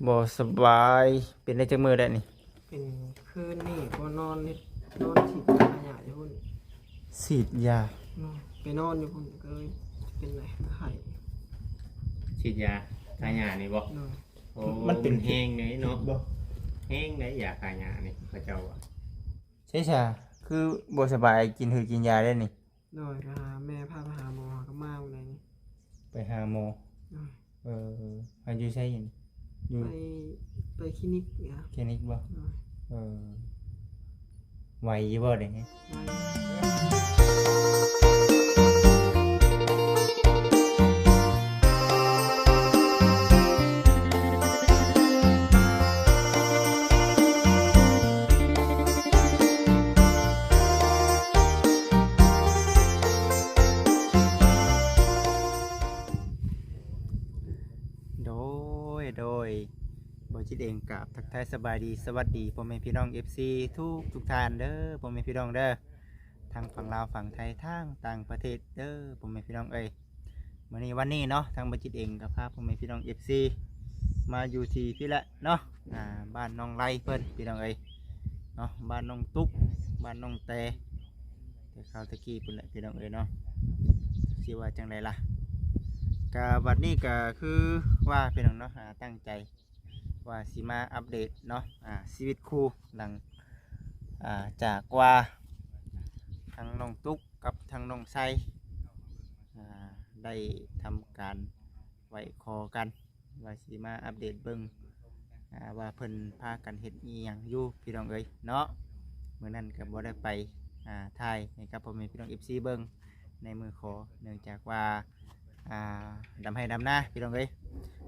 ບໍ່ສະບາຍ ເປັນໄດ້ຈັກມື້ແລ້ວນີ້? ເປັນຄືນນີ້ ບໍ່ນອນນີ້ ນອນສີດຢາຂາຫຍ້າຢູ່ພຸ້ນ ສີດຢາ ນອນ ໄປນອນຢູ່ພຸ້ນ ກໍເລີຍເປັນໄຂ້ ສີດຢາຂາຫຍ້ານີ້ບໍ່? ໂດຍ ໂອ້ ມັນເປັນ ມັນແຮງເດເນາະ ບໍ່ ແຮງເດຢາຂາຫຍ້ານີ້ ເຂົາເຈົ້າວ່າ ໃຊ່ຊະ ຄືບໍ່ສະບາຍ ກິນຫື ກິນຢາແລ້ວນີ້? ໂດຍ ໄປຫາແມ່ ພາໄປຫາໝໍ ຫາກັບມາມື້ໃດນີ້ ໄປຫາໝໍ ໂດຍ ເອີ ຫາຢູ່ໃສ? ຢູ່ ໄປ ໄປຄລີນິກ ຄລີນິກບໍ່? ໂດຍ ເອີ ໄຫວຢູ່ບໍ່ເດ? ໄຫວ. ໂດຍ ໂດຍ ບ່າວຈິດເອງກາບທັກທາຍສະບາຍດີ ສະຫວັດດີພໍ່ແມ່ພີ່ນ້ອງເອັຟຊີທຸກ ທຸກທ່ານເດີ ພໍ່ແມ່ພີ່ນ້ອງເດີ ທັງຝັ່ງລາວ ຝັ່ງໄທ ທັງຕ່າງປະເທດເດີ ພໍ່ແມ່ພີ່ນ້ອງເອີຍ. ມື້ນີ້ວັນນີ້ເນາະ ທາງບ່າວຈິດເອງກໍພາພໍ່ແມ່ພີ່ນ້ອງເອັຟຊີມາຢູ່ທີ່ພີ້ແຫຼະເນາະ ອ່າ ບ້ານນ້ອງໄລເພິ່ນ ພີ່ນ້ອງເອີຍເນາະ ບ້ານນ້ອງຕຸກ ບ້ານນ້ອງແຕ ແຕ່ຄາວແຕ່ກີ້ພຸ້ນແຫຼະ ພີ່ນ້ອງເອີຍເນາະ ຊິວ່າຈັ່ງໃດລະ ກະບັດນີ້ກະຄືວ່າ ພີ່ນ້ອງເນາະ ອ່າ ຕັ້ງໃຈ ວ່າຊິມາອັບເດດເນາະ ອ່າ ຊີວິດຄູ່ ຫຼັງ ອ່າ ຈາກວ່າທາງນ້ອງຕຸກກັບທາງນ້ອງໄຊ ອ່າ ໄດ້ທຳການໄຫວ້ຂໍກັນ ວ່າຊິມາອັບເດດເບິ່ງ ອ່າ ວ່າເພິ່ນພາກັນເຮັດອີ່ຫຍັງຢູ່ ພີ່ນ້ອງເອີຍເນາະ. ມື້ນັ້ນກໍບໍ່ໄດ້ໄປ ອ່າ ຖ່າຍໃຫ້ກັບພໍ່ແມ່ພີ່ນ້ອງເອັຟຊີເບິ່ງໃນມື້ຂໍ ເນື່ອງຈາກວ່າ ອ່າ ດຳໄຮ່ດຳນາ ພີ່ນ້ອງເອີຍ.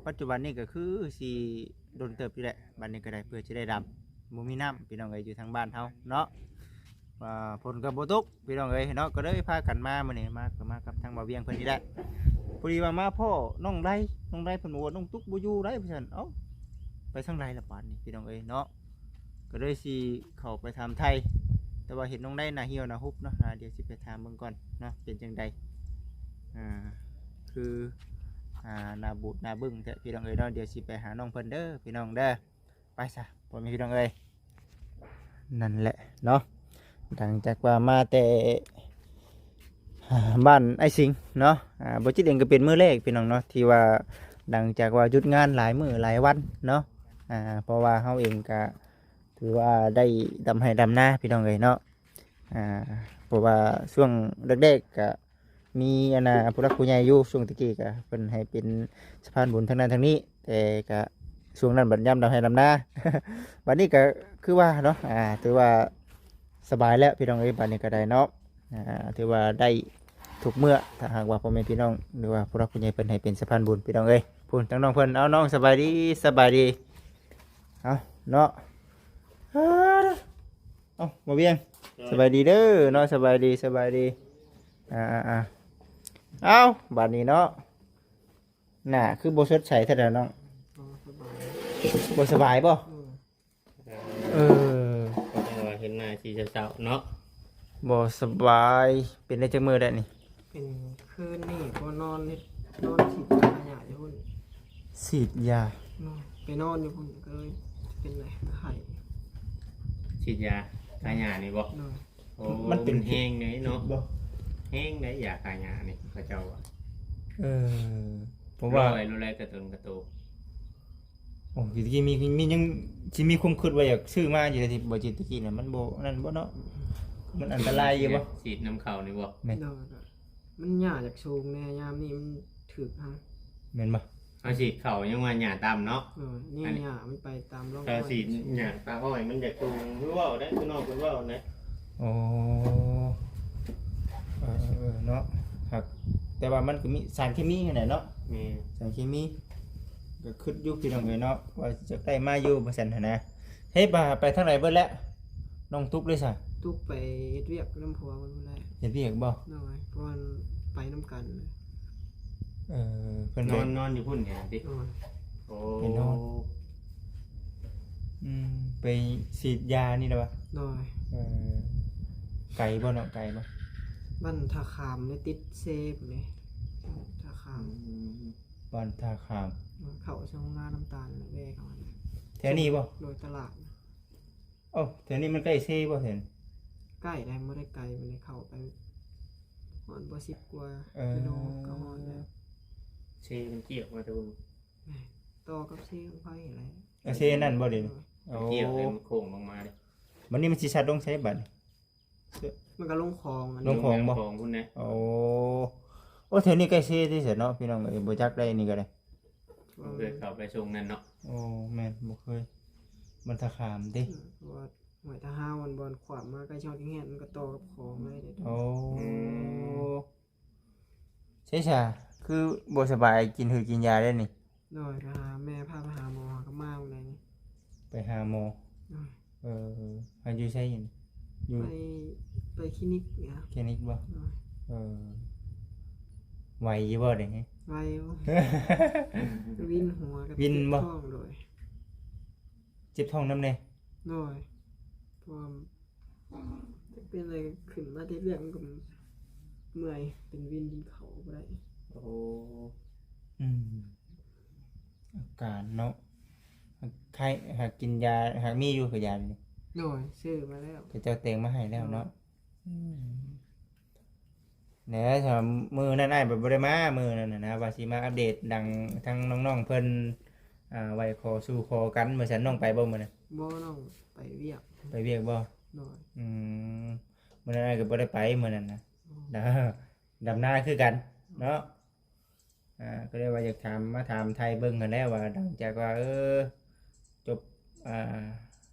ປັດຈຸບັນນີ້ກໍຄືຊິດົນເຕີບຢູ່ແຫຼະ ບັດນີ້ກໍໄດ້ ເພື່ອຈະໄດ້ດຳ ບໍ່ມີນ້ຳ ພີ່ນ້ອງເອີຍ ຢູ່ທາງບ້ານເຮົາເນາະ ອ່າ ຝົນກໍບໍ່ຕົກ ພີ່ນ້ອງເອີຍເນາະ ກໍເລີຍພາກັນມາມື້ນີ້ ມາ ກໍມາກັບທາງບ່າວວຽງເພິ່ນນີ້ແຫຼະ. ພໍດີວ່າມາພໍ້ນ້ອງໄລ ນ້ອງໄລເພິ່ນບອກວ່ານ້ອງຕຸກບໍ່ຢູ່ໄດ໋ ວ່າຊັ້ນ. ເອົ້າ ໄປທາງໃດລະບາດນີ້ ພີ່ນ້ອງເອີຍເນາະ ກໍເລີຍຊິເຂົ້າໄປຖາມໄຖ່ ແຕ່ວ່າເຫັນນ້ອງໄລໜ້າຫ່ຽວໜ້າຫຸບເນາະ ອ່າ ດຽວຊິໄປຖາມເບິ່ງກ່ອນເນາະ ເປັນຈັ່ງໃດ ອ່າ ຄື ອ່າ ໜ້າບູດໜ້າບຶ້ງແທ້ ພີ່ນ້ອງເອີຍເນາະ. ດຽວຊິໄປຫານ້ອງເພິ່ນເດີ ພີ່ນ້ອງເດີ. ໄປຊະ ພໍ່ແມ່ພີ່ນ້ອງເອີຍ ນັ້ນແຫຼະເນາະ ຫຼັງຈາກວ່າມາແຕ່ ອ່າ ບ້ານອ້າຍສິງເນາະ ອ່າ ບ່າວຈິດເອງກໍເປັນມື້ແລກ ພີ່ນ້ອງເນາະ ທີ່ວ່າຫຼັງຈາກວ່າຢຸດງານຫຼາຍມື້ຫຼາຍວັນເນາະ ອ່າ ເພາະວ່າເຮົາເອງກໍຖືວ່າໄດ້ດຳໄຮ່ດຳນາ ພີ່ນ້ອງເອີຍເນາະ ອ່າ ເພາະວ່າຊ່ວງແລກໆກໍ ມີອັນນ່າ ຜູ້ຫຼັກຜູ້ໃຫຍ່ຢູ່ ຊ່ວງແຕ່ກີ້ກະເພິ່ນໃຫ້ເປັນສະພານບຸນທາງນັ້ນທາງນີ້ ແຕ່ກະຊ່ວງນັ້ນບັດຍາມດຳໄຮ່ດຳນາ ບັດນີ້ກະຄືວ່າເນາະ ອ່າ ຖືວ່າສະບາຍແລ້ວ ພີ່ນ້ອງເອີຍ ບັດນີ້ກະໄດ້ເນາະ ອ່າ ຖືວ່າໄດ້ທຸກເມື່ອ ຖ້າຫາກວ່າພໍ່ແມ່ພີ່ນ້ອງ ຫຼືວ່າຜູ້ຫຼັກຜູ້ໃຫຍ່ເພິ່ນໃຫ້ເປັນສະພານບຸນ ພີ່ນ້ອງເອີຍ. ພຸ້ນ ທາງນ້ອງເພິ່ນ ເອົາ ນ້ອງສະບາຍດີ ສະບາຍດີ ເອົາເນາະ ເອົ້າ ບໍ່ວຽງ ສະບາຍດີເດີເນາະ ສະບາຍດີ ສະບາຍດີ ອ່າໆໆ ເອົ້າ ບາດນີ້ເນາະ ໜ້າຄືບໍ່ສົດໃສເທົ່າໃດນ້ອງ ບໍ່ສະບາຍ ບໍ່ສະບາຍບໍ່? ເອີ ເອີ ເພາະວ່າເຫັນໜ້າສີເສົ້າໆເນາະ ບໍ່ສະບາຍ ເປັນໄດ້ຈັກມື້ແລ້ວນີ້? ເປັນຄືນນີ້ ບໍ່ນອນເຮັດ ນອນສີດຢາຂາຫຍ້າຢູ່ພຸ້ນ ສີດຢາ ນອນ ໄປນອນຢູ່ພຸ້ນ ກໍເລີຍເປັນໄຂ້ ສີດຢາຂາຫຍ້ານີ້ບໍ່? ໂດຍ ໂອ້ ມັນເປັນ ມັນແຮງເດເນາະ ບໍ່ ແຮງເດຢາຂາຫຍ້ານີ້ ເຂົາເຈົ້າວ່າ ເອີ ເພາະວ່າ ຮ້ອຍໂລ ແລະ ກະຕົນກະໂຕ ໂອ້ ຕະກີ້ມີ ມີ ຍັງຊິມີຄວາມຄິດວ່າຢາກຊື້ມາຢູ່ເດ ບໍ່ຈິດ ຕະກີ້ນະ ມັນບໍ່ນັ້ນບໍ່ເນາະ ມັນອັນຕະລາຍຢູ່ບໍ່? ສີດນຳເຂົ້ານີ້ບໍ່? ແມ່ນ ໂດຍ ມັນຫຍ້າຢາກສູງແດ່ ຍາມນີ້ມັນຖືກເຮົາ ແມ່ນບໍ່? ເຮົາສີດເຂົ້າຍັງວ່າຫຍ້າຕ່ຳເນາະ ເອີ ນີ້ຫຍ້າມັນໄປຕາມຮ່ອງ ຖ້າສີດຫຍ້າຕາອ້ອຍມັນຢາກສູງ ຄືເວົ້າໄດ໋ ຄືນ້ອງເພິ່ນເວົ້ານະ ໂອ້ ເອີໆໆ ເນາະ ຫາກ ແຕ່ວ່າມັນກໍມີສານເຄມີຫັ້ນແຫຼະເນາະ ແມ່ນ ສານເຄມີ ກໍຄິດຢູ່ ພີ່ນ້ອງເອີຍເນາະ ວ່າຈະໄດ້ມາຢູ່ ວ່າຊັ້ນຫັ້ນນະ. ເຮັດວ່າໄປທາງໃດເບິດແລ້ວ ນ້ອງຕຸກເດ້ຊະ? ຕຸກໄປເຮັດວຽກນຳຜົວເພິ່ນພຸ້ນແຫຼະ. ເຮັດວຽກບໍ່? ໂດຍ ເພາະວ່າໄປນຳກັນ ເອີ ເພິ່ນໄປ ນອນ ນອນຢູ່ພຸ້ນແທ້ຕິ? ໂດຍ ໂອ້ ໄປນອນ ອືມ ໄປສີດຢານີ້ແຫຼະວະ? ໂດຍ ເອີ ໄກບໍ່ເນາະ ໄກບໍ່? ບ້ານທ່າຂາມເລີຍ ຕິດເຊພຸ້ນເດ້ ທ່າຂາມ ອືມ ບ້ານທ່າຂາມ ເຂົ້າຊ່ອງນານ້ຳຕານແຫຼະ ແວ່ເຂົ້າຫັ້ນແຫຼະ. ແຖວນີ້ບໍ່? ໂດຍຕະຫຼາດນະ. ໂອ້ ແຖວນີ້ມັນໃກ້ເຊບໍ່ແຖວນີ້? ໃກ້ໄດ໋ ບໍ່ໄດ້ໄກປານໃດ ເຂົ້າໄປຮອດບໍ່ສິບກວ່າ ເອີ ກິໂລກໍຮອດແລ້ວ. ເຊມັນຈຽກມາແຕ່ເບິ່ງ ແມ່ນ ຕໍ່ກັບເຊຂອງໄພຫັ້ນແຫຼະ. ເອີ ເຊນັ້ນບໍ່ເດ? ໂດຍ ໂອ້ ຈຽກໃຫ້ມັນໂຄ້ງລົງມາເດ. ບັດນີ້ມັນຊິສັດລົງໃສບັດນີ້? ມັນກໍລົງຂອງ ອັນ ລົງຂອງບໍ່? ລົງແມ່ນ້ຳຂອງພຸ້ນແຫຼະ. ໂອ້ ໂອ້ ແຖວນີ້ໃກ້ເຊທີ່ສຸດເນາະ ພີ່ນ້ອງເອີຍ ບໍ່ຈັກໄດ໋ນີ້ກໍໄດ້. ບໍ່ເຄີຍເຂົ້າໄປຊ່ວງນັ້ນເນາະ. ໂອ້ ແມ່ນ ບໍ່ເຄີຍ. ມັນທ່າຂ້າມຕິ? ເອີ ເພາະວ່າຫ້ວຍຕາຮາວ ມັນບ່ອນຂວາມມາໃກ້ຊ່ອງແຮງ ມັນກໍຕໍ່ກັບຂອງເລີຍເດ້. ໂອ້ ອືມ ໃຊ່ຊະ ຄືບໍ່ສະບາຍ ກິນຫືກິນຢາໄດ້ນີ້? ໂດຍ ໄປຫາແມ່ ພາໄປຫາໝໍ ຫາກັບມາມື້ໃດນີ້. ໄປຫາໝໍ? ໂດຍ. ເອີ ຫາຢູ່ໃສ? ຢູ່ ໄປ ໄປຄລີນິກນະ. ຄລີນິກບໍ່? ໂດຍ. ເອີ ໄຫວຢູ່ບໍ່ເດ? ໄຫວຢູ່. ວິນຫົວກັບ ວິນບໍ່? ເຈັບທ້ອງ. ໂດຍ. ເຈັບທ້ອງນຳແດ່? ໂດຍ. ເພາະວ່າ ເປັນໄປຂຶ້ນມາເຮັດວຽກມັນກໍເມື່ອຍ ເປັນວິນກິນເຂົ້າບໍ່ໄດ້. ໂອ້ ອືມ ອາການເນາະ ໃຫ້ ຫາກກິນຢາ ຫາກມີຢູ່ກະຢານີ້. ໂດຍ ຊື້ມາແລ້ວ ເຂົາເຈົ້າແຕ່ງມາໃຫ້ແລ້ວເນາະ. ໂດຍ. ອືມ ແຫຼະ ຖ້າມື້ນັ້ນອ້າຍບໍ່ໄດ້ມາ ມື້ນັ້ນນະ ວ່າຊິມາອັບເດດດັ່ງທາງນ້ອງໆເພິ່ນ ອ່າ ໄຫວ້ຂໍສູ່ຂໍກັນ ມື້ຊັ້ນນ້ອງໄປບໍ່ມື້ນັ້ນ? ບໍ່ ນ້ອງໄປວຽກ. ໄປວຽກບໍ່? ໂດຍ. ອືມ ມື້ນັ້ນອ້າຍກໍບໍ່ໄດ້ໄປມື້ນັ້ນນະ. ໂອ້ ດຳນາຄືກັນເນາະ. ອ່າ ກໍເລີຍວ່າຢາກຖາມ ມາຖາມໄຖ່ເບິ່ງຫັ້ນແຫຼະວ່າ ຫຼັງຈາກວ່າ ເອີ ຈົບ ອ່າ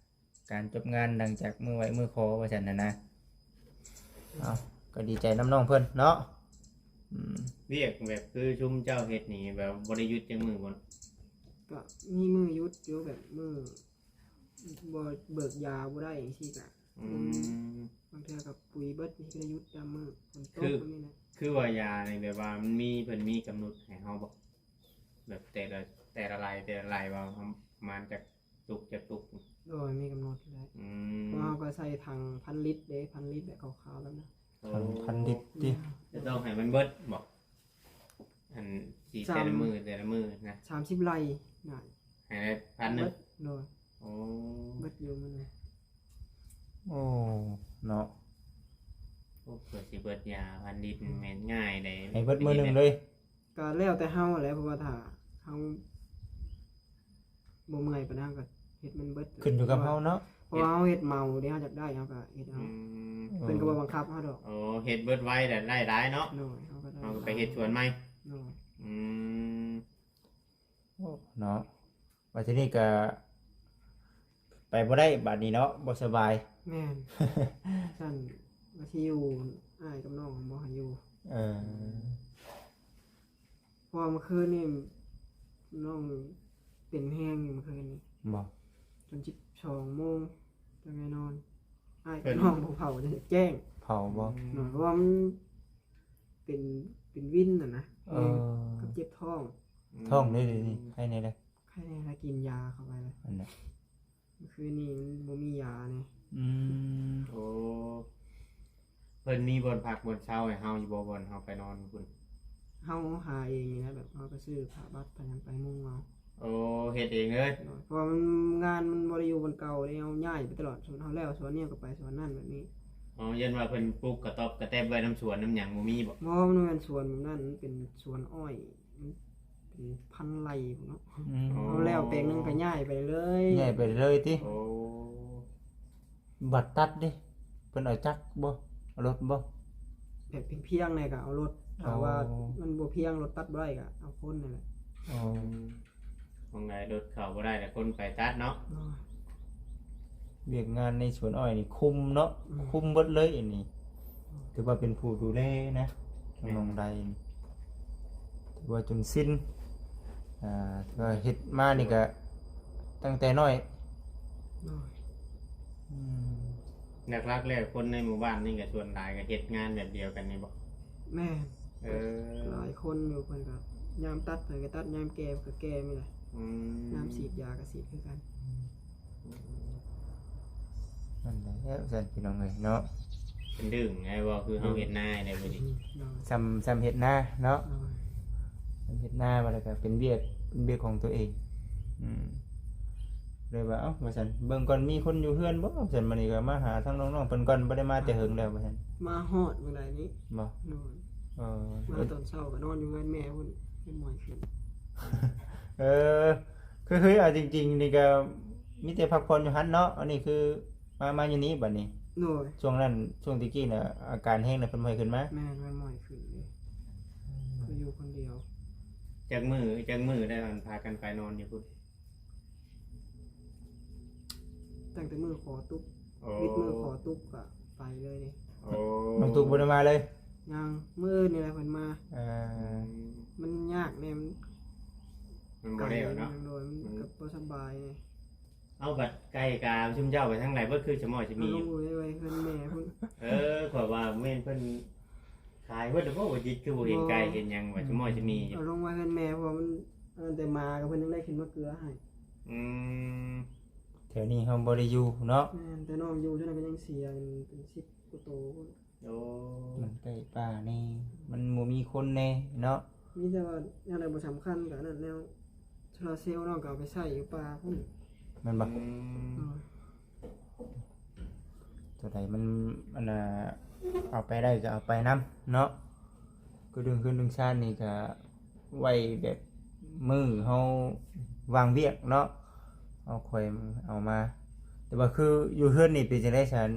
ການຈົບງານຫຼັງຈາກມື້ໄຫວ້ມື້ຂໍວ່າຊັ້ນນະນະ. ເອົາ ກໍດີໃຈນຳນ້ອງເພິ່ນເນາະ. ອືມ ວຽກແບບຄືຊຸມເຈົ້າເຮັດນີ້ ແບບບໍ່ໄດ້ຢຸດຈັກມື້ບໍ່? ກໍມີມື້ຢຸດຢູ່ ແບບມື້ບໍ່ເບີກຢາບໍ່ໄດ້ຈັ່ງຊີ້ກະ. ອືມ ບາງເທື່ອກໍປຸຍເບິດ ມີກະຢຸດຍາມມື້ຝົນຕົກແບບນີ້ນະ. ຄືວ່າຢານີ້ແບບວ່າມັນມີ ເພິ່ນມີກຳນົດໃຫ້ເຮົາບໍ່? ແບບແຕ່ລະ ແຕ່ລະໄລ ແຕ່ລະໄລວ່າປະມານຈັກ ຕຸກຈັກຕຸກ? ໂດຍ ມີກຳນົດຢູ່ແລ້ວ. ອືມ ເພາະເຮົາກໍໃສ່ຖັງພັນລິດເດ້ ພັນລິດແບບຂາວໆແບບນັ້ນ. ໂອ້ ຖັງພັນລິດຕິ? ແມ່ນ. ຈະຕ້ອງໃຫ້ມັນເບິດບໍ່? ອັນ ສາມ ແຕ່ລະມື້ ແຕ່ລະມື້ນະ ສາມສິບໄລ່ນະ ໃຫ້ໄດ້ພັນໜຶ່ງ. ໂດຍ. ໂອ້ ເບິດຢູ່ມື້ໜຶ່ງ. ໂອ້ ເນາະ. ໂອ້ ເພື່ອຊິເບິດຢາພັນລິດ ອືມ ແມ່ນງ່າຍໃດ໋ ໃຫ້ເບິດມື້ໜຶ່ງເລີຍ. ກໍແລ້ວແຕ່ເຮົາແຫຼະ ເພາະວ່າຖ້າເຮົາບໍ່ເມື່ອຍປານນັ້ນກໍເຮັດມັນເບິດ. ຂຶ້ນຢູ່ກັບເຮົາເນາະ ເພາະວ່າເຮົາເຮັດເໝົາເດ້ ເຮົາຢາກໄດ້ເຮົາກໍເຮັດເອົາ. ອືມ ເພິ່ນກໍບໍ່ບັງຄັບເຮົາດອກ. ໂອ້ ເຮັດເບິດໄວແລ້ວໄດ້ຫຼາຍເນາະ. ໂດຍ. ເຮົາກໍໄດ້ ເຮົາກໍໄປເຮັດສວນໃໝ່. ໂດຍ. ອືມ ໂອ້ ເນາະ. ບັດທີນີ້ກໍໄປບໍ່ໄດ້ບັດນີ້ເນາະ ບໍ່ສະບາຍ. ແມ່ນ. ຊັ້ນວ່າຊິຢູ່ ອ້າຍກັບນ້ອງບໍ່ໃຫ້ຢູ່. ເອີ ເພາະວ່າມື້ຄືນນີ້ນ້ອງເປັນແຮງຢູ່ມື້ຄືນນີ້. ບໍ່? ຈົນສິບສອງໂມງຈັ່ງໄດ້ນອນ. ອ້າຍກັບນ້ອງບໍ່ເຝົ້າ ແຈ້ງ. ເຝົ້າບໍ່? ອືມ ເພາະວ່າມັນ ເປັນ ເປັນວິນຫັ້ນນະ. ເອີ ກັບເຈັບທ້ອງ. ອືມ ທ້ອງເດ້ ເດນີ້ ໄຄແດ່ເດ້. ໄຄແດ່ລະ ກິນຢາເຂົ້າໄປລະ ອັນນັ້ນ. ຄືນນີ້ມັນບໍ່ມີຢາແດ່. ອືມ ໂອ້ ເພິ່ນມີບ່ອນພັກບ່ອນເຊົາໃຫ້ເຮົາຢູ່ບໍ່? ບ່ອນເຮົາໄປນອນພຸ້ນ ເຮົາຫາເອງນີ້ນະ ແບບເຮົາກໍຊື້ຜ້າບັດຜ້າຫຍັງໄປມຸງເອົາ. ໂອ້ ເຮັດເອງເລີຍ. ໂດຍ. ເພາະວ່າມັນ ງານມັນບໍ່ໄດ້ຢູ່ບ່ອນເກົ່າເດ້ ເຮົາຍ້າຍໄປຕະຫຼອດ ສົມມຸດເຮົາແລ້ວສວນນີ້ກໍໄປສວນນັ້ນແບບນີ້. ອໍ ຢ້ານວ່າເພິ່ນປຸກກະຕ໋ອບກະແຕ໋ບໄວ້ນຳສວນນຳຫຍັງບໍ່ມີບໍ່? ບໍ່ ມັນບໍ່ແມ່ນສວນແບບນັ້ນ ມັນເປັນສວນອ້ອຍ ມັນເປັນພັນໄຮ່ພຸ້ນເນາະ. ອືມ ອໍ ເຮົາແລ້ວແປງໜຶ່ງກໍຍ້າຍໄປເລີຍ. ຍ້າຍໄປເລີຍຕິ? ໂອ້ ບັດຕັດເດ້ ເພິ່ນເອົາຈັກບໍ່ ເອົາລົດບໍ່? ແບບພຽງໆແດ່ກໍເອົາລົດ ຖ້າວ່າ ອໍ ມັນບໍ່ພຽງ ລົດຕັດບໍ່ໄດ້ກໍເອົາຄົນນັ້ນແຫຼະ. ອໍ ອືມ ຂອງໃດລົດເຂົ້າບໍ່ໄດ້ແລ້ວ ຄົນໄປຕັດເນາະ. ໂດຍ. ວຽກງານໃນສວນອ້ອຍນີ້ຄຸມເນາະ. ອືມ ຄຸມເບິດເລີຍອັນນີ້. ອືມ ຖືວ່າເປັນຜູ້ດູແລນະ ແມ່ນ ນ້ອງໃດ ຖືວ່າຈົນຊິນ. ອ່າ ຖືວ່າເຮັດມານີ້ກະຕັ້ງແຕ່ນ້ອຍ. ໂດຍ. ອືມ ຫຼັກໆແລ້ວຄົນໃນໝູ່ບ້ານນີ້ກະສ່ວນຫຼາຍກະເຮັດງານແບບດຽວກັນນີ້ບໍ່? ແມ່ນ. ເອີ ຫຼາຍຄົນຢູ່ ເພິ່ນກໍຍາມຕັດເພິ່ນກໍຕັດ ຍາມແກ່ເພິ່ນກໍແກ່ນີ້ແຫຼະ. ອືມ ຍາມສີດຢາກໍສີດຄືກັນ. ອືມ ນັ້ນແຫຼະຊັ້ນພີ່ນ້ອງເອີຍເນາະ ເປັນດຶງໄດ້ບໍ່ ຄືເຮົາເຮັດນາໄດ້ບໍ່ນີ້. ອືມ ເນາະ ຊ່ຳ ຊ່ຳເຮັດນາເນາະ. ໂດຍ. ຊ່ຳເຮັດນາ ແລ້ວກໍເປັນວຽກ ເປັນວຽກຂອງຕົວເອງ. ອືມ ເລີຍວ່າ ເອົ້າ ວ່າຊັ້ນ ເບິ່ງກ່ອນມີຄົນຢູ່ເຮືອນບໍ່ ວ່າຊັ້ນ. ມື້ນີ້ກໍມາຫາທາງນ້ອງໆເພິ່ນກ່ອນ ບໍ່ໄດ້ມາແຕ່ເຫິງແລ້ວ ວ່າຊັ້ນ. ມາຮອດມື້ໃດນີ້ ບໍ່? ໂດຍ. ເອີ ມາຕອນເຊົ້າກໍນອນຢູ່ເຮືອນແມ່ພຸ້ນ ເຮັດໝ້ອຍຂຶ້ນ. ເອີ ຄື ຄືເອົາຈິງໆນີ້ກໍມີແຕ່ພັກຜ່ອນຢູ່ຫັ້ນເນາະ. ອັນນີ້ຄືມາ ມາຢູ່ນີ້ບັດນີ້. ໂດຍ. ຊ່ວງນັ້ນ ຊ່ວງແຕ່ກີ້ນະ ອາການແຮງນະ ເພິ່ນບໍ່ໃຫ້ຂຶ້ນມາ. ແມ່ນ ເພິ່ນບໍ່ໃຫ້ຂຶ້ນເດ້. ອືມ ຄືຢູ່ຄົນດຽວ. ຈັກມື້ ຈັກມື້ໄດ້ ອັນພາກັນໄປນອນຢູ່ພຸ້ນ? ຕັ້ງແຕ່ມື້ຂໍຕຸກ ໂອ້ ວິດມື້ຂໍຕຸກກໍໄປເລີຍເດ້. ໂອ້ ນ້ອງຕຸກບໍ່ໄດ້ມາເລີຍ? ຍັງ ມື້ອື່ນນີ້ແຫຼະເພິ່ນມາ. ເອີ ອືມ ມັນຍາກແດ່ ມັນ ມັນບໍ່ແລ້ວເນາະ. ໂດຍ ມັນ ມັນກໍບໍ່ສະບາຍແດ່. ເອົາ ບັດໄກ່ກາຊຸມເຈົ້າໄປທາງໃດເບິດ ຄືສະໝໍ້ສະໝີ? ເອົາລົງໄວ້ ໄວ້ເຮືອນແມ່ພຸ້ນ. ເອີ ຂ້ອຍວ່າແມ່ນເພິ່ນ ຂາຍເບິດແລ້ວບໍ່? ບໍ່ຈິດຄືບໍ່ເຫັນໄກ່ເຫັນຫຍັງວ່າ ສະໝໍ້ສະໝີຢູ່. ເອົາລົງມາເຮືອນແມ່ ເພາະວ່າມັນ ອັນນັ້ນແຕ່ໝາກໍເພິ່ນຍັງໄດ້ຂຶ້ນມາເກືອໃຫ້. ອືມ ແຖວນີ້ເຮົາບໍ່ໄດ້ຢູ່ເນາະ. ແມ່ນ ແຕ່ນ້ອງຢູ່ເທົ່ານັ້ນກໍຍັງເສຍເປັນ ເປັນສິບກວ່າໂຕພຸ້ນ. ໂອ້ ມັນໃກ້ປ່າແດ່ ມັນບໍ່ມີຄົນແດ່ເນາະ. ມີແຕ່ວ່າແນວໃດບໍ່ສຳຄັນກໍອັນນັ້ນແລ້ວ. ໂຊລາເຊວນ້ອງກໍເອົາໄປໃຊ້ຢູ່ປ່າພຸ້ນ ແມ່ນບໍ່? ອືມ ໂດຍ. ຕົວໃດມັນ ອັນນ່າ ເອົາໄປໄດ້ກໍເອົາໄປນຳເນາະ. ຄືເລື່ອງເຮືອນເລື່ອງຊານນີ້ກໍໄວ້ແບບມື້ເຮົາວ່າງວຽກເນາະ ເຮົາຄ່ອຍເອົາມາ. ແຕ່ວ່າຄືຢູ່ເຮືອນນີ້ເປັນຈັ່ງໃດຊັ້ນ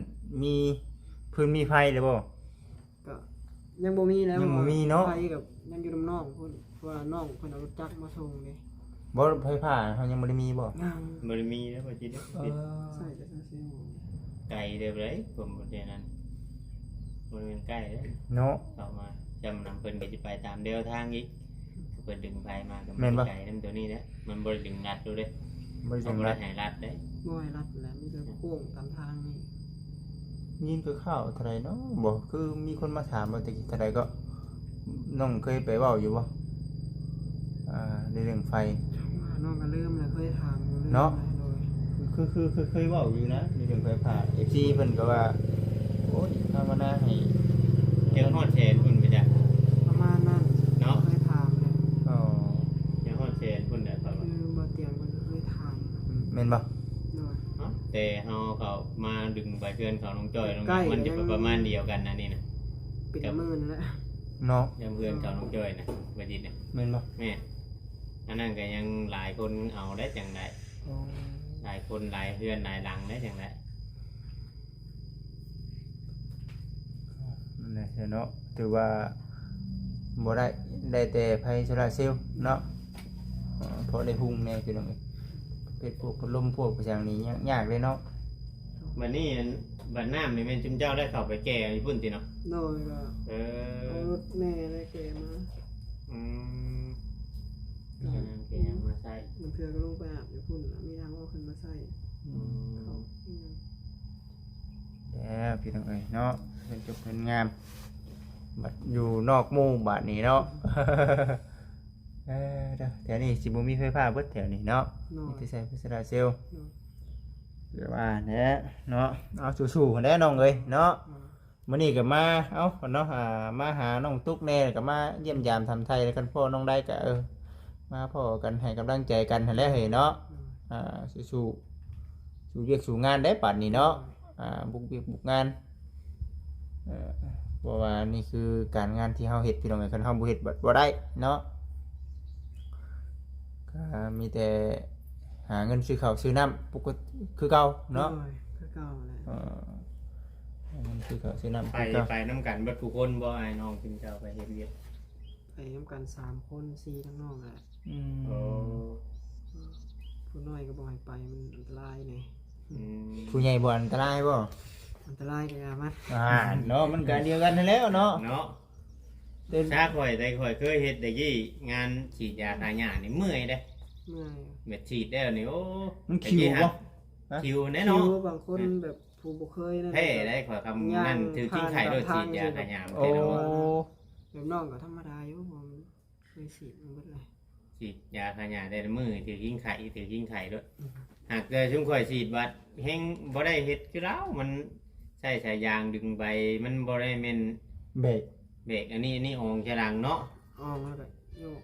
ມີຟືນມີໄຟແລ້ວບໍ່? ກໍຍັງບໍ່ມີແລ້ວ ຍັງບໍ່ມີເນາະ. ໄຟກໍຍັງຢູ່ນຳນ້ອງພຸ້ນ ເພາະວ່ານ້ອງເພິ່ນເອົາລົດຈັກມາສົ່ງເດ້. ບໍ່ ໄຟຟ້າເຮົາຍັງບໍ່ໄດ້ມີບໍ່? ຍັງ ບໍ່ໄດ້ມີເດ້ ບໍ່ຈິດເດ້. ເອີ ໃຊ້ແຕ່ໂຊລາເຊວ. ໄກເດີໄດ໋ ຜົມບໍ່ໄດ້ນັ້ນ ບໍ່ແມ່ນໃກ້ເດ້ເນາະ. ເຂົ້າມາຈຳນຳເພິ່ນກໍຊິໄປຕາມແນວທາງອີກ ເພິ່ນດຶງໄຟມາກໍ ແມ່ນບໍ່? ໄກນຳຕົວນີ້ແຫຼະ ມັນບໍ່ໄດ້ດຶງລັດໂລດເດ້. ບໍ່ໄດ້ດຶງລັດ ເຂົາບໍ່ໄດ້ໃຫ້ລັດເດ້. ບໍ່ໃຫ້ລັດແຫຼະ ມີແຕ່ໂຄ້ງຕາມທາງນີ້. ຍິນຄືຂ່າວເທົ່າໃດເນາະ ບໍ່ ຄືມີຄົນມາຖາມວ່າແຕ່ກີ້ເທົ່າໃດກໍ ນ້ອງເຄີຍໄປເວົ້າຢູ່ບໍ່? ອ່າ ໃນເລື່ອງໄຟ ນ້ອງກໍລືມແລ້ວ ເຄີຍຖາມຢູ່ເນາະ. ໂດຍ ຄື ຄື ຄືເຄີຍເວົ້າຢູ່ນະ ໃນເລື່ອງໄຟຟ້າ ເອັຟຊີເພິ່ນກໍວ່າ ໂອ້ຍ ພາວະນາໃຫ້ ຍັງຮອດແສນພຸ້ນບໍ່ຈັກ ປະມານນັ້ນເນາະ. ເຄີຍຖາມແລ້ວ ອໍ ຍັງຮອດແສນພຸ້ນແຫຼະ ເຂົາວ່າ ຄືບໍ່ຕຽງເພິ່ນເຄີຍຖາມ. ແມ່ນບໍ່? ໂດຍ. ເອົ້າ ແຕ່ເຮົາເຂົ້າມາດຶງໄປເຮືອນເຂົານ້ອງຈ້ອຍ ມັນຈະປະມານດຽວກັນນະນີ້ນະ ເປັນໝື່ນແລ້ວເນາະ. ຍາມເຮືອນເຂົານ້ອງຈ້ອຍນະ ບໍ່ຈິດນະ. ແມ່ນບໍ່? ແມ່ນ. ອັນນັ້ນກໍຍັງຫຼາຍຄົນເອົາໄດ້ຈັ່ງໃດ. ອໍ ຫຼາຍຄົນຫຼາຍເຮືອນຫຼາຍຫຼັງໄດ້ຈັ່ງໃດ. ນັ້ນແຫຼະເນາະ ຖືວ່າບໍ່ໄດ້ ໄດ້ແຕ່ໄຟໂຊລາເຊວເນາະ. ເອີ ພໍໄດ້ຮຸ່ງແດ່ພີ່ນ້ອງເອີຍ ເປັນພວກພັດລົມພວກໄປຫຍັງນີ້ຍາກເດ້ເນາະ. ບັດນີ້ອັນ ບັດນ້ຳນີ້ແມ່ນຈຸມເຈົ້າໄດ້ເຂົ້າໄປແກ່ຢູ່ພຸ້ນຕິເນາະ? ໂດຍ. ເອີ ເອົາລົດແມ່ໄດ້ແກ່ມາ. ອືມ ແກ່ນ້ຳແກ່ຫຍັງມາໃຊ້ ບາງເທື່ອກໍລົງໄປອາບຢູ່ພຸ້ນ ມີທາງອອກຂຶ້ນມາໃຊ້. ອືມ ເຂົ້າ ແລ້ວພີ່ນ້ອງເອີຍເນາະ ເຮືອນຈົບເຮືອນງາມ ບັດຢູ່ນອກໝູ່ບາດນີ້ເນາະ. ເອີ ແຖວນີ້ຊິບໍ່ມີໄຟຟ້າເບິດແຖວນີ້ເນາະ. ໂດຍ. ມີແຕ່ໃຊ້ໄຟໂຊລາເຊວ. ໂດຍ. ຄືວ່າແຫຼະເນາະ ເອົາ ສູ້ໆຫັ້ນແຫຼະນ້ອງເອີຍເນາະ. ໂດຍ. ມື້ນີ້ກໍມາ ເອົ້າ ເນາະ ອ່າ ມາຫານ້ອງຕຸກແດ່ ແລ້ວກໍມາຢ້ຽມຢາມຖາມໄຖ່ ແລ້ວຄັນພໍ້ນ້ອງໄດ້ກໍ ເອີ ມາພໍ້ກັນ ໃຫ້ກຳລັງໃຈກັນຫັ້ນແຫຼະເຮີ້ຍເນາະ. ອືມ ອ່າ ສູ້ໆ ສູ້ວຽກສູ້ງານໄດ໋ບາດນີ້ເນາະ. ອືມ ອ່າ ບຸກວຽກບຸກງານ ເອີ ເພາະວ່ານີ້ຄືການງານທີ່ເຮົາເຮັດ ພີ່ນ້ອງເອີຍ ຄັນເຮົາບໍ່ເຮັດ ບໍ່ ບໍ່ໄດ້ເນາະ. ກໍມີແຕ່ຫາເງິນຊື້ເຂົ້າຊື້ນ້ຳ ປົກກະຕິຄືເກົ່າເນາະ. ໂດຍ ຄືເກົ່າແຫຼະ. ເອີ ຫາເງິນຊື້ເຂົ້າຊື້ນ້ຳ ໄປ ຄືເກົ່າ. ໄປນຳກັນເບິດທຸກຄົນບໍ່ ອ້າຍນ້ອງເພິ່ນເຈົ້າໄປເຮັດວຽກ? ໄປນຳກັນສາມຄົນ ສີ່ ທັງນ້ອງແຫຼະ. ອືມ ໂອ້ ຜູ້ນ້ອຍກໍບໍ່ໃຫ້ໄປ ມັນອັນຕະລາຍແດ່. ອືມ ຜູ້ໃຫຍ່ບໍ່ອັນຕະລາຍບໍ່? ອັນຕະລາຍກໍຢ່າມາ. ອ່າ ເນາະ ມັນກໍອັນດຽວກັນຫັ້ນແຫຼະເນາະ ເນາະ. ແຕ່ຖ້າຂ້ອຍ ແຕ່ຂ້ອຍເຄີຍເຮັດແຕ່ກີ້ ງານສີດຢາຂ້າຫຍ້ານີ້ເມື່ອຍເດ້. ເມື່ອຍ ແບບສີດແລ້ວນີ້ ໂອ້ ມັນຄິວບໍ່? ຄິວແນ່ເນາະ. ຄິວ ບາງຄົນແບບຜູ້ບໍ່ເຄີຍນັ້ນ ແພ້ໄດ໋. ຂ້ອຍຄຳນັ້ນຖືກກິນໄຂ່ໂລດ ສີດຢາຂ້າຫຍ້າ. ໂອ້ ແບບນ້ອງກໍທຳມະດາຢູ່ ເພາະວ່າມັນເຄີຍສີດມາເບິດແລ້ວ. ສີດຢາຂ້າຫຍ້າແຕ່ລະມື້ ຖືກກິນໄຂ່ ຖືກກິນໄຂ່ໂລດ. ອືມ ຫາກແຕ່ຊຸມຂ້ອຍສີດບັດແຮງບໍ່ໄດ້ເຮັດຄືລາວ ມັນໃຊ້ສາຍຢາງດຶງໃບ ມັນບໍ່ໄດ້ແມ່ນເບກ ເບກ ອັນນີ້ ອັນນີ້ອອງຈາຫຼັງເນາະ. ອອງແລ້ວກໍໂຍກ.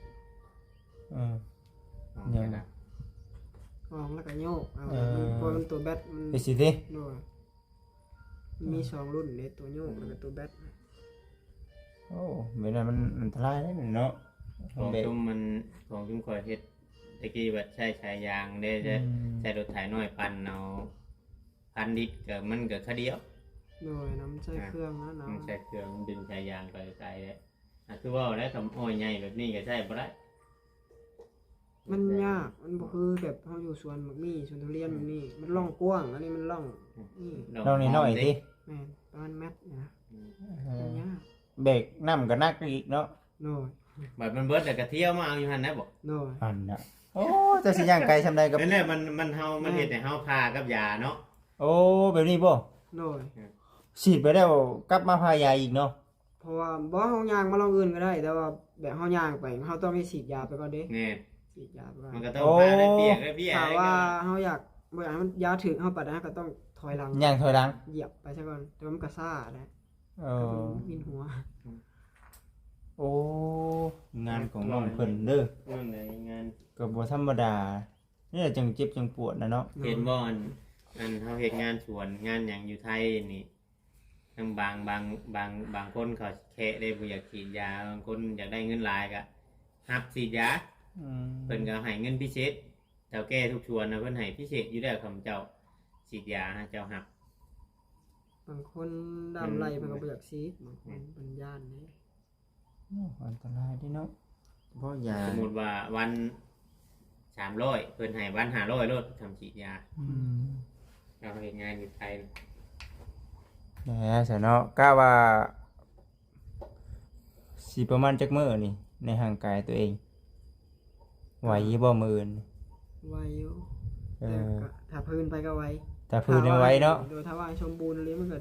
ເອີ ອອງຈາຫຼັງ. ອອກແລ້ວກໍໂຍກເອົາ ເອີ ມັນ ເພາະມັນຕົວແບັດມັນ ໄປຊິຕິ ໂດຍ ມັນມີສອງລຸ້ນເດ້ ຕົວໂຍກ ອືມ ແລ້ວກໍຕົວແບັດ. ໂອ້ ແບບນັ້ນມັນອັນຕະລາຍເດ້ເນາະ ຂອງ ແບບ ຊຸມມັນ ຂອງຊຸມຂ້ອຍເຮັດແຕ່ກີ້ ບັດໃຊ້ສາຍຢາງເດ້ ອືມ ໃຊ້ລົດໄຖນ້ອຍປັ່ນເອົາ ພັນລິດກໍ ມັນກໍຄາດຽວ ໂດຍ ນຳໃຊ້ ອ່າ ເຄື່ອງນະ ມັນໃຊ້ເຄື່ອງ ມັນດຶງສາຍຢາງໄປໄກແລ້ວ ອ່າ ຄືເວົ້າແລ້ວ ຄຳອ້ອຍໃຫຍ່ແບບນີ້ກໍໃຊ້ບໍ່ໄດ້ ມັນຍາກ ມັນບໍ່ຄືແບບເຮົາຢູ່ສວນໝາກມີ້ ສວນທຸລຽນແບບນີ້ ມັນຮ່ອງກວ້າງ ອັນນີ້ມັນຮ່ອງ ອືມ ນີ້ ຮ່ອງນ້ອຍໆຕິ ແມ່ນ ປະມານແມັດນີ້ນະ ອືມ ເອີ ມັນຍາກ ແບກນ້ຳກໍໜັກອີກເນາະ ໂດຍ ບັດມັນເບິດແລ້ວກໍທຽວມາເອົາຢູ່ຫັ້ນນະບໍ ໂດຍ ຫັ້ນນະ ໂອ້ ເຈົ້າຊິຍ່າງໄກສ່ຳໃດກໍ ນັ້ນແຫຼະ ມັນ ມັນເຮົາ ມັນເຮັດໃຫ້ເຮົາຜ່າກັບຢາເນາະ ໂອ້ ແບບນີ້ບໍ ໂດຍ ອືມ ສີດໄປແລ້ວກັບມາຜ່າຢາອີກເນາະ ເພາະວ່າບໍ່ ເຮົາຍ່າງມາລອງອື່ນກໍໄດ້ ແຕ່ວ່າແບບເຮົາຍ່າງໄປ ເຮົາຕ້ອງໄດ້ສີດຢາໄປກ່ອນເດ້ ແມ່ນ ສີດຢາໄປກ່ອນ ມັນກໍຕ້ອງ ໂອ້ ຜ່າໄດ້ເປີກໄດ້ເປີ ຖ້າວ່າເຮົາຢາກ ບໍ່ຢາກໃຫ້ມັນຢາຖືກເຮົາປານໃດ ເຮົາກໍຕ້ອງຖອຍຫຼັງ ຍ່າງຖອຍຫຼັງ ຢຽບໄປຊະກ່ອນ ແຕ່ວ່າມັນກໍຊ້າແຫຼະ ເອີ ກໍເປັນວິນຫົວ ໂອ້ ງານຂອງນ້ອງເພິ່ນເດີ ງານໃດງານ ກໍບໍ່ທຳມະດາ ນີ້ແຫຼະຈັ່ງເຈັບຈັ່ງປວດນະເນາະ ເຫັນບໍ່ ອັນ ອັນເຮົາເຮັດງານສວນງານຫຍັງຢູ່ໄທນີ້ ທັງບາງ ບາງ ບາງ ບາງຄົນເຂົາແຄະເດ້ ບໍ່ຢາກສີດຢາ ບາງຄົນຢາກໄດ້ເງິນຫຼາຍກໍຮັບສີດຢາ ອືມ ເພິ່ນກໍໃຫ້ເງິນພິເສດ ເຖົ້າແກ່ທຸກສ່ວນນະ ເພິ່ນໃຫ້ພິເສດຢູ່ແລ້ວ ຂ້າພະເຈົ້າສີດຢາ ເຈົ້າຮັບ ບາງຄົນດຳໄຫຼ ມັນ ເພິ່ນກໍບໍ່ຢາກສີດ ບາງຄົນ ແມ່ນ ເພິ່ນຢ້ານເດ້ ໂອ້ ອັນຕະລາຍເດ້ເນາະ ເພາະຢາ ສົມມຸດວ່າວັນສາມຮ້ອຍ ເພິ່ນໃຫ້ວັນຫ້າຮ້ອຍໂລດ ຄຳສີດຢາ ອືມ ເຮົາເຮັດງານຢູ່ໄທ ແໜ່ຊະເນາະ ກະວ່າຊິປະມານຈັກມື້ນີ້ ໃນຮ່າງກາຍຕົວເອງ ໄຫວຢູ່ບໍ່ມື້ອື່ນ? ໄຫວຢູ່ ເອີ ແຕ່ກໍຖ້າພື້ນໄປກໍໄຫວ ຖ້າພື້ນຍັງໄຫວເນາະ ໂດຍ ຖ້າວ່າສົມບູນອີ່ຫຼີມັນກໍ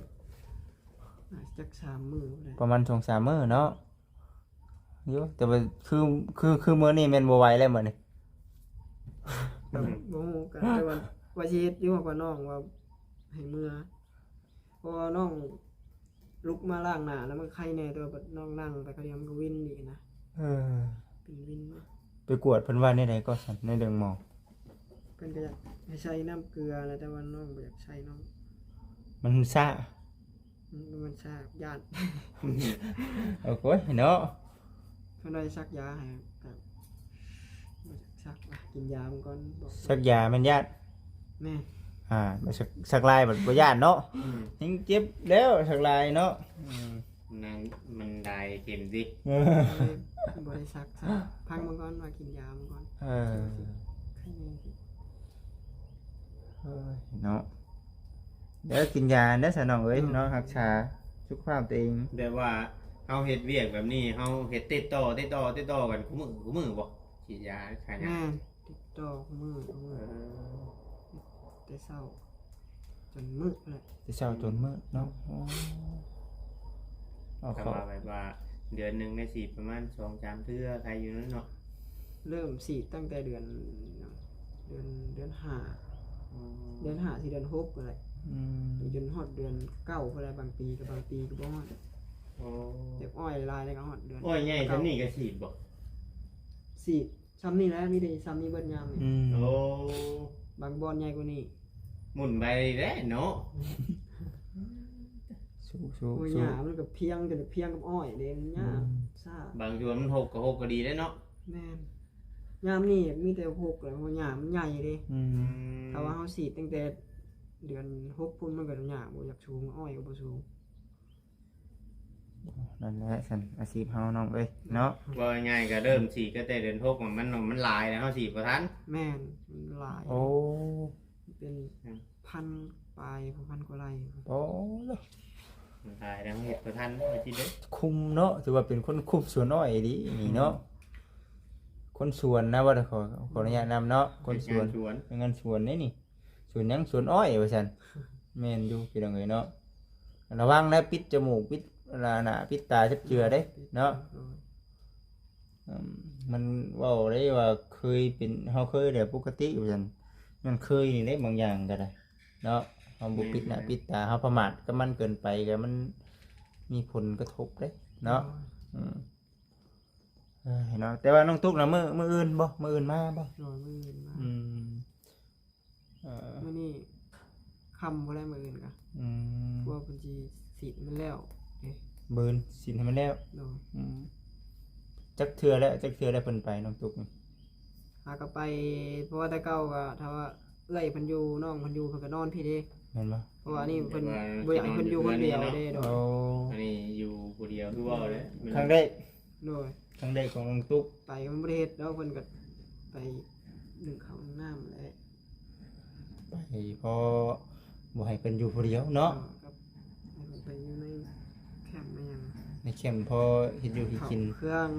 ອ່າ ຈັກສາມມື້ພຸ້ນແຫຼະ ປະມານສອງສາມມື້ເນາະ ຢູ່ ແຕ່ວ່າຄື ຄື ຄືມື້ນີ້ແມ່ນບໍ່ໄຫວແລ້ວມື້ນີ້ ແບບບໍ່ຮູ້ກັນ ແຕ່ວ່າ ວ່າຊິເຮັດຢູ່ ວ່ານ້ອງວ່າໃຫ້ເມືອ ເພາະວ່ານ້ອງລຸກມາລ້າງໜ້າແລ້ວມັນໄຄແດ່ ແຕ່ວ່າບັດນ້ອງນັ່ງໄປຄາວດຽວມັນກໍວິນອີກນະ ເອີ ເປັນວິນເນາະ ໄປກວດເພິ່ນວ່າແນວໃດກໍຊັ້ນ ໃນເລື່ອງໝໍ? ເພິ່ນກໍຢາກໃຫ້ໃສ່ນ້ຳເກືອແຫຼະ ແຕ່ວ່ານ້ອງບໍ່ຢາກໃສ່ ນ້ອງ ມັນຊາ ອືມ ມັນຊາ ຢ້ານ ໂອ້ຍເນາະ ເພິ່ນວ່າຊິສັກຢາໃຫ້ ກໍບໍ່ຢາກສັກ ວ່າກິນຢາມັນກ່ອນ ສັກຢາແມ່ນຢ້ານ ແມ່ນ ອ່າ ສັກ ສັກລາຍບັດບໍ່ຢ້ານເນາະ ອືມ ຍັງເຈັບແລ້ວສັກລາຍເນາະ ອືມ ມັນ ມັນໄດ້ເຂັມຕິ ເອີ ບໍ່ໄດ້ສັກ ພັງມັນກ່ອນ ວ່າກິນຢາມັນກ່ອນ ເອີ ເອີ ເນາະ ເດີ ກິນຢາເດີຊະນ້ອງເອີຍ ເນາະ ຮັກສາສຸຂະພາບຕົວເອງ ແບບວ່າເຮົາເຮັດວຽກແບບນີ້ ເຮົາເຮັດຕິດຕໍ່ ຕິດຕໍ່ ຕິດຕໍ່ກັນຄູ່ມື້ ຄູ່ມື້ບໍ່? ສີດຢາ ຂາຍຢາ ແມ່ນ ຕິດຕໍ່ຄູ່ມື້ ຄູ່ມື້ ເອີ ແຕ່ເຊົ້າຈົນມືດພຸ້ນແຫຼະ ແຕ່ເຊົ້າຈົນມືດເນາະ ໂອ້ ເອົາ ແຕ່ ເຂົ້າ ວ່າແບບວ່າເດືອນໜຶ່ງໄດ້ສີດປະມານສອງສາມເທື່ອ ໃຄຢູ່ນັ້ນເນາະ ເລີ່ມສີດຕັ້ງແຕ່ເດືອນ ເດືອນ ເດືອນຫ້າ ອືມ ເດືອນຫ້າ ຊິເດືອນຫົກພຸ້ນແຫຼະ ອືມ ຈົນຮອດເດືອນເກົ້າພຸ້ນແຫຼະ ບາງປີກໍ ບາງປີກໍບໍ່ຮອດ ໂອ້ ແບບອ້ອຍຫຼາຍໆ ແລ້ວກໍຮອດເດືອນ ອ້ອຍໃຫຍ່ສ່ຳນີ້ກໍສີດບໍ່? ສີດ ຊ່ຳນີ້ແຫຼະ ມີແຕ່ຊ່ຳນີ້ເບິດຍາມນີ້ ອືມ ໂອ້ ບາງບ່ອນໃຫຍ່ກວ່ານີ້ ໝຸນໄປແລ້ວເນາະ ສູ້ໆ ໂອ້ຍ ຫຍ້າມັນກໍພຽງ ຈົນພຽງກັບອ້ອຍເດ້ ມັນຍາກ ອືມ ຊ້າ ບາງສ່ວນມັນຫົກກໍຫົກກໍດີແລ້ວເນາະ ແມ່ນ ຍາມນີ້ມີແຕ່ຫົກແຫຼະ ເພາະຫຍ້າມັນໃຫຍ່ເດ້ ອືມ ຖ້າວ່າເຮົາສີດຕັ້ງແຕ່ເດືອນຫົກພຸ້ນ ມັນກໍຫຍ້າບໍ່ຢາກສູງ ອ້ອຍກໍບໍ່ສູງ ນັ້ນແຫຼະຊັ້ນ ອາຊີບເຮົານ້ອງເອີຍເນາະ ເວົ້າງ່າຍໆ ກໍເລີ່ມສີດກໍແຕ່ເດືອນຫົກ ມັນ ມັນຫຼາຍແລ້ວ ເຮົາສີດບໍ່ທັນ ແມ່ນ ມັນຫຼາຍ ໂອ້ ເປັນ ອືມ ພັນປາຍ ພັນກວ່າໄຮ່ ໂອ້ ມັນຫຼາຍແລ້ວ ເຮົາເຮັດບໍ່ທັນ ວ່າຊິເດ້ ຄຸມເນາະ ຖືວ່າເປັນຄົນຄຸມສວນອ້ອຍອີ່ຫຼີນີ້ເນາະ ອືມ ຄົນສວນນະ ວ່າ ຂໍ ຂໍອະນຸຍາດນຳເນາະ ຄົນສວນ ເຮັດງານສວນ ເຮັດງານສວນເດ້ນີ້ ສວນຫຍັງ? ສວນອ້ອຍວ່າຊັ້ນ ແມ່ນຢູ່ພີ່ນ້ອງເອີຍເນາະ ລະວັງນະ ປິດຈະມູກ ປິດໜ້າ ປິດຕາຈັກເທື່ອເດ້ເນາະ ອືມ ມັນເວົ້າໄດ້ວ່າເຄີຍເປັນ ເຮົາເຄີຍແລ້ວປົກກະຕິວ່າຊັ້ນ ມັນເຄີຍນີ້ເດ້ ບາງຢ່າງກໍໄດ້ເນາະ ເຮົາບໍ່ປິດໜ້າ ແມ່ນໆ ປິດຕາ ເຮົາປະໝາດກັບມັນເກີນໄປ ກໍມັນມີຜົນກະທົບເດ້ເນາະ ໂດຍ ອືມ ເອີ ເນາະ ແຕ່ວ່ານ້ອງຕຸກນະ ມື້ ມື້ອື່ນບໍ່? ມື້ອື່ນມາບໍ່? ໂດຍ ມື້ອື່ນມາ ອືມ ມື້ນີ້ຄ່ຳພຸ້ນແຫຼະ ມື້ອື່ນກະ ອືມ ພວກເພິ່ນຊິສີດມັນແລ້ວເດ້ ມື້ອື່ນສີດໃຫ້ມັນແລ້ວ ໂດຍ ອືມ ຈັກເທື່ອແລ້ວ ຈັກເທື່ອແລ້ວເພິ່ນໄປ ນ້ອງຕຸກນີ້? ຫາກໍໄປ ເພາະວ່າແຕ່ເກົ່າກໍຖ້າວ່າເອື້ອຍເພິ່ນຢູ່ ນ້ອງເພິ່ນຢູ່ ເພິ່ນກໍນອນພີ້ເດ້ ແມ່ນບໍ່? ເພາະວ່າອັນນີ້ເພິ່ນ ແບບວ່າ ບໍ່ຢາກໃຫ້ເພິ່ນຢູ່ຄົນດຽວເດ້ ໂດຍ ໂອ້ ອັນນີ້ຢູ່ຜູ້ດຽວຄືເວົ້າແຫຼະ ຄັ້ງແລກ ໂດຍ ຄັ້ງແລກຂອງນ້ອງຕຸກ ໄປກໍບໍ່ໄດ້ເຮັດດອກ ເພິ່ນກໍໄປໜຶ້ງເຂົ້າໜຶ້ງນ້ຳແຫຼະ ໄປເພາະບໍ່ໃຫ້ເພິ່ນຢູ່ຜູ້ດຽວເນາະ ເອີ ກັບໃຫ້ເພິ່ນໄປຢູ່ໃນແຄມແມ່ນຫຍັງ ໃນແຄມພໍເຮັດຢູ່ເຮັດກິນ ເຂົ້າເຄື່ອງ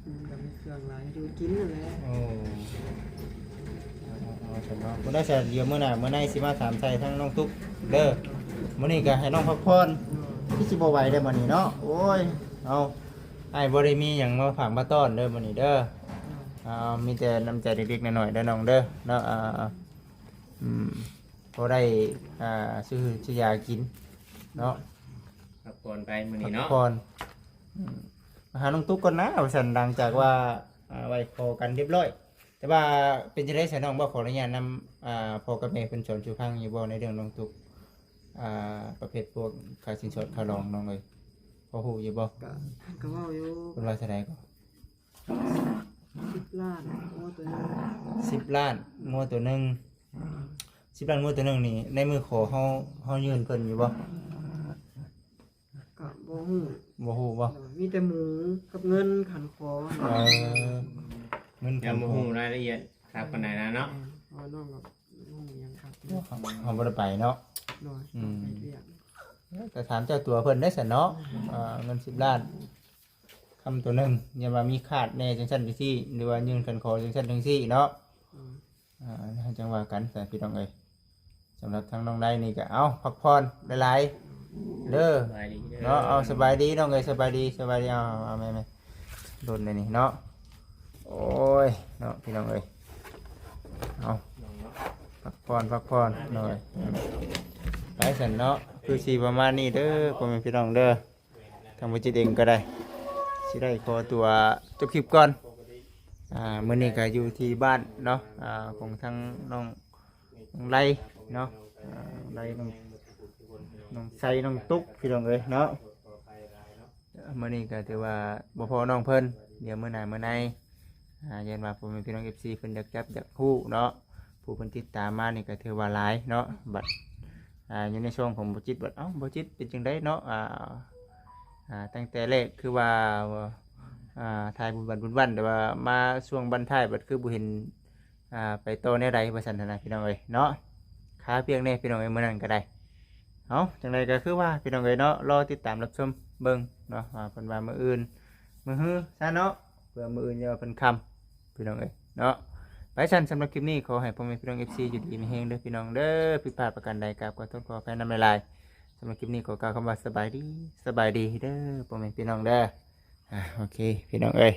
ມັນກໍມີເຄື່ອງຫຼາຍ ເຮັດຢູ່ເຮັດກິນນັ້ນແຫຼະ ໂອ້ ເອົາ ເອົາ ເອົາ ຊັ້ນເນາະ ບໍ່ໄດ້ຊະ ດຽວມື້ໜ້າມື້ໃນຊິມາຖາມໄຖ່ທາງນ້ອງຕຸກເດີ ມື້ນີ້ກໍໃຫ້ນ້ອງພັກຜ່ອນ ຄືຊິບໍ່ໄຫວເດ້ມື້ນີ້ເນາະ ໂອ້ຍ ເອົາ ອ້າຍບໍ່ໄດ້ມີຫຍັງມາຝາກມາຕ້ອນເດີມື້ນີ້ເດີ ເອົາ ມີແຕ່ນ້ຳໃຈເລັກໆນ້ອຍໆເດີນ້ອງເດີເນາະ ອ່າ ອືມ ພໍໄດ້ ອ່າ ຊື້ ຊື້ຢາກິນເນາະ ພັກຜ່ອນໄປມື້ນີ້ເນາະ ພັກຜ່ອນ ອືມ ມາຫານ້ອງຕຸກກ່ອນນະ ວ່າຊັ້ນ ຫຼັງຈາກວ່າ ອ່າ ໄຫວ້ຂໍກັນຮຽບຮ້ອຍ ແຕ່ວ່າເປັນຈັ່ງໃດຊະນ້ອງ ບໍ່ຂໍອະນຸຍາດນຳ ອ່າ ພໍ່ກັບແມ່ເພິ່ນສອນສູ່ຟັງຢູ່ບໍ່ ໃນເລື່ອງນ້ອງຕຸກ ອ່າ ປະເພດພວກຄ່າສິນສອດຄ່າດອງນ້ອງເອີຍ ພໍຮູ້ຢູ່ບໍ່? ກໍ ເພິ່ນກໍເວົ້າຢູ່ ເພິ່ນວ່າເທົ່າໃດກໍ? ສິບລ້ານງົວໂຕໜຶ່ງ ສິບລ້ານງົວໂຕໜຶ່ງ ສິບລ້ານງົວໂຕໜຶ່ງນີ້ ໃນມື້ຂໍເຮົາ ເຮົາຍື່ນເພິ່ນຢູ່ບໍ່? ກໍບໍ່ຮູ້ ບໍ່ຮູ້ບໍ່? ໂດຍ ມີແຕ່ໝູກັບເງິນຄັນຂໍ ເອີ ເງິນ ຍັງບໍ່ຮູ້ລາຍລະອຽດຄັກປານໃດນະເນາະ ແມ່ນ ເພາະວ່ານ້ອງກໍບໍ່ຮູ້ຫຍັງຄັກ ເຮົາ ເຮົາບໍ່ໄດ້ໄປເນາະ ໂດຍ ອືມ ເຮັດວຽກ ກໍຖາມເຈົ້າຕົວເພິ່ນໄດ້ຊັ້ນເນາະ ອືມ ອ່າ ເງິນສິບລ້ານ ຄຳໂຕໜຶ່ງ ຢ່າວ່າມີຂາດແດ່ຈັ່ງຊັ້ນຈັ່ງຊີ້ ຫຼືວ່າຍື່ນຄັນຂໍຈັ່ງຊັ້ນຈັ່ງຊີ້ເນາະ ອືມ ອ່າ ຈັ່ງວ່າກັນຊະພີ່ນ້ອງເອີຍ ສຳລັບທາງນ້ອງໄດນີ້ກໍ ເອົາ ພັກຜ່ອນຫຼາຍໆເດີ ສະບາຍດີເດີ ເນາະ ເອົາ ສະບາຍດີນ້ອງເອີຍ ສະບາຍດີ ສະບາຍດີ ເອົາ ເອົາ ເອົາ ແມ່ໆ ດົນແດ່ນີ້ເນາະ ໂອ້ຍ ເນາະ ພີ່ນ້ອງເອີຍ ເອົາ ພັກຜ່ອນ ພັກຜ່ອນ ໂດຍ ໄປຊັ້ນເນາະ ຄືຊິປະມານນີ້ເດີ ພໍ່ແມ່ພີ່ນ້ອງເດີ ທາງບໍ່ຈິດເອງກໍໄດ້ ຊິໄດ້ຂໍຕົວຈົບຄລິບກ່ອນ ອ່າ ມື້ນີ້ກໍຢູ່ທີ່ບ້ານເນາະ ອ່າ ຂອງທາງນ້ອງ ນ້ອງໄລເນາະ ອ່າ ນ້ອງໄລ ນ້ອງ ນ້ອງໄຊ ນ້ອງຕຸກ ພີ່ນ້ອງເອີຍເນາະ ມື້ນີ້ກໍຖືວ່າບໍ່ພໍ້ນ້ອງເພິ່ນ ດຽວມື້ໜ້າມື້ໃນ ອ່າ ຢ້ານວ່າພໍ່ແມ່ພີ່ນ້ອງເອັຟຊີເພິ່ນຢາກຈັບຢາກຮູ້ເນາະ ຜູ້ເພິ່ນຕິດຕາມມານີ້ກໍຖືວ່າຫຼາຍເນາະ ບັດ ອ່າ ຢູ່ໃນຊ່ອງຂອງບໍ່ຈິດ ບັດ ເອົ້າ ບໍ່ຈິດເປັນຈັ່ງໃດເນາະ ອ່າ ອ່າ ຕັ້ງແຕ່ແລກຄືວ່າ ອ່າ ຖ່າຍບຸນບັນບຸນບັນ ແຕ່ວ່າມາຊ່ວງບັ້ນທ້າຍບັດຄືບໍ່ເຫັນ ອ່າ ໄປຕໍ່ແນວໃດວ່າຊັ້ນນະ ພີ່ນ້ອງເອີຍເນາະ ຄາວຽກແດ່ ພີ່ນ້ອງເອີຍ ມື້ນັ້ນກໍໄດ້ ເອົ້າ ຈັ່ງໃດກໍຄືວ່າ ພີ່ນ້ອງເອີຍເນາະ ລໍຕິດຕາມຮັບຊົມເບິ່ງເນາະ ວ່າເພິ່ນວ່າມື້ອື່ນ ມື້ຮືຊະເນາະ ເພື່ອມື້ອື່ນຢ່າວ່າເພິ່ນຄ່ຳ ພີ່ນ້ອງເອີຍເນາະ ໄປຊັ້ນ ສຳລັບຄລິບນີ້ ຂໍໃຫ້ພໍ່ແມ່ພີ່ນ້ອງເອັຟຊີຢູ່ດີມີແຮງເດີ ພີ່ນ້ອງເດີ ຜິດພາດປະການໃດ ກາບຂໍໂທດຂໍອະໄພນຳຫຼາຍໆ ສຳລັບຄລິບນີ້ ຂໍກ່າວຄຳວ່າ ສະບາຍດີ ສະບາຍດີເດີ ພໍ່ແມ່ພີ່ນ້ອງເດີ ອ່າ ໂອເຄ ພີ່ນ້ອງເອີຍ